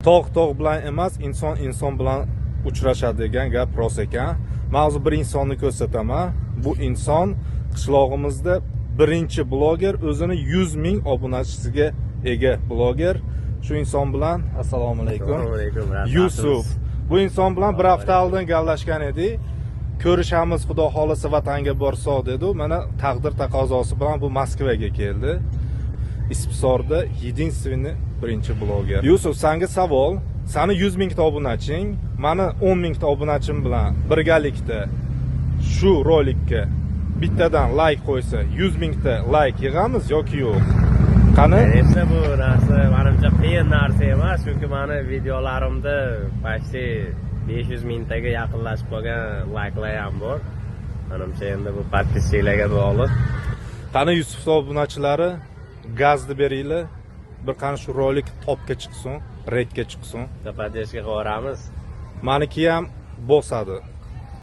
Tog' tog' bilan emas, inson inson bilan uchrashadi degan gap rost ekan. Man hozir bir insonni ko'rsataman. Bu inson qishlog'imizda birinchi bloger, o'zini 100 ming obunachisiga ega bloger. Shu inson bilan, assalomu alaykum. Assalomu alaykum, rahmat. Yusuf. Bu inson bilan bir hafta oldin gaplashgan edik. Ko'rishamiz, xudo xohlasa, vatanga borsak dedi. Mana, taqdir taqozosi bilan bu Moskvaga keldi. Isbisorda единственный birinchi bloger. Yusuf, sanga savol. Sani 100 mingta obunaching, mani 10 mingta obunachim bilan birgalikda shu rolikka bittadan layk qo'ysa, 100 mingta layk yig'amiz yoki yo'q? Qani? Конечно, bu narsa manimcha qiyin narsa emas, chunki mani videolarimda почти 500 mingtaga yaqinlashib qolgan layklar ham bor. Manimcha, endi bu подписчик larga bog'liq. Qani, Yusuf obunachilari, gazni beringlar. Bir qani shu rolik topga chiqsin, reydga chiqsin. Bitta поддержка qilib yuboramiz. Maniki ham bosadi.